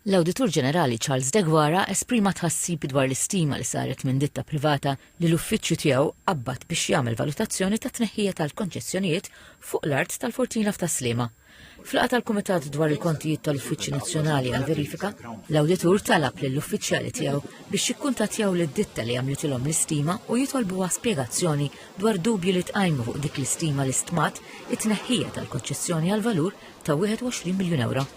L-Awditur Ġenerali Charles Deguara esprima tħassib dwar l-istima li saret minn ditta privata li l-uffiċċju tiegħu qabbad biex jagħmel valutazzjoni ta' tneħħija tal-konċessjonijiet fuq l-art tal-Fortina f'Tas-Sliema. F'laqgħa tal-Kumitat dwar il-Kontijiet tal-Uffiċċju Nazzjonali għall-Verifika, l-Awditur talab lill-uffiċjali tiegħu biex jikkuntattjaw lid-ditta li għamlitilhom l-istima u jitolbuha spjegazzjoni dwar dubji li tqajmu fuq dik l-istima li stmat it-tneħħija tal-konċessjoni għal valur ta' 21 miljun ewro.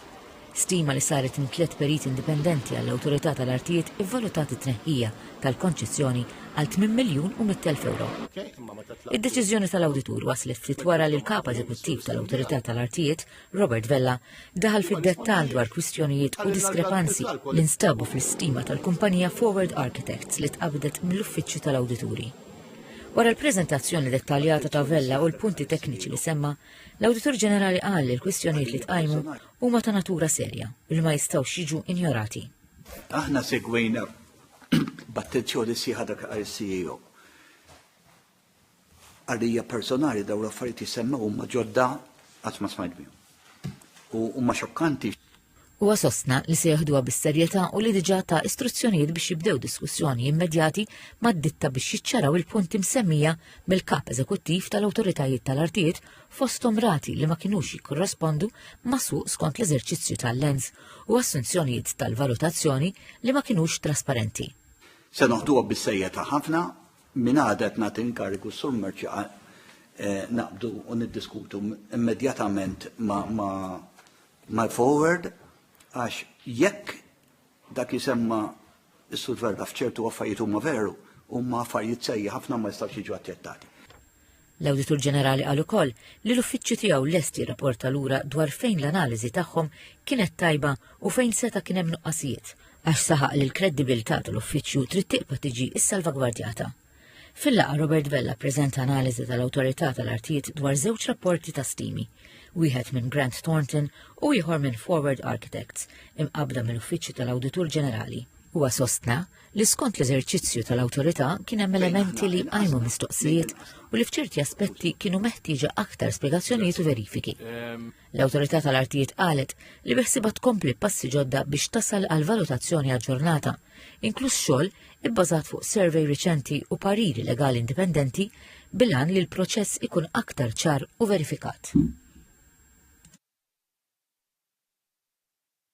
Stima li saret minn tliet periti indipendenti għall-Awtorità tal-Artijiet ivvalutat it-tneħħija tal-konċessjoni għal 8 miljun u 100,000 ewro. Id-deċiżjoni tal-awditur waslet ftit wara li l-Kap Eżekuttiv tal-Awtorità tal-Artijiet, Robert Vella, daħal fid-dettall dwar kwistjonijiet u diskrepanzi li nstabu fl-istima tal-kumpanija Forward Architects li tqabdet mill-Uffiċċju tal-Awdituri. Wara l-preżentazzjoni dettaljata ta' Vella u l-punti tekniċi li semma, l-Awditur Ġenerali qal li l-kwistjonijiet li tqajmu huma ta' natura serja u li ma jistgħux jiġu injorati. Aħna segwejna b'attenzjoni sħiħa dak qal CEO. Għalija personali dawn l-affarijiet jisemmew huma ġodda qatt ma smajt bihom. U huma xokkanti. Huwa sostna li se jeħduha bis-serjetà u li diġà ta istruzzjonijiet biex jibdew diskussjoni immedjati mad-ditta biex jiċċaraw il-punti msemmija mill-kap eżekuttiv tal-awtoritajiet tal-artijiet fosthom rati li ma kinux jikkorrespondu ma' suq skont l-eżerċizzju tal-lens u assunzjonijiet tal-valutazzjoni li ma kinux trasparenti. Se noħduha bis-serjetà ħafna minn għada qed nagħti inkarigu sur Merċieqa eh, naqbdu u niddiskutu immedjatament ma' mal-forward għax jekk dak li semma s-Sur Verda f'ċertu affarijiet huma veru, huma affarijiet serji ħafna ma jistgħux jiġu aċċettati. L-Awditur Ġenerali qal ukoll li l-uffiċċju tiegħu lest jirrapporta lura dwar fejn l-analiżi tagħhom kienet tajba u fejn seta' kien hemm nuqqasijiet, għax saħaq li l-kreddibilità tal-uffiċċju trid tibqa' tiġi ssalvagwardjata. Fil-laqgħa Robert Vella ppreżenta analiżi tal-Awtorità tal-Artijiet dwar żewġ rapporti ta' stimi, wieħed minn Grant Thornton u ieħor minn Forward Architects, imqabbda mill-Uffiċċju tal-Awditur Ġenerali. Huwa sostna li skont l-eżerċizzju tal-awtorità kien hemm elementi li qajmu mistoqsijiet u li f'ċerti aspetti kienu meħtieġa aktar spjegazzjonijiet u verifiki. L-awtorità tal-artijiet qalet li beħsiba tkompli passi ġodda biex tasal għal valutazzjoni aġġornata, inkluż xogħol ibbażat fuq survey riċenti u pariri legali indipendenti bil-għan li l-proċess ikun aktar ċar u verifikat.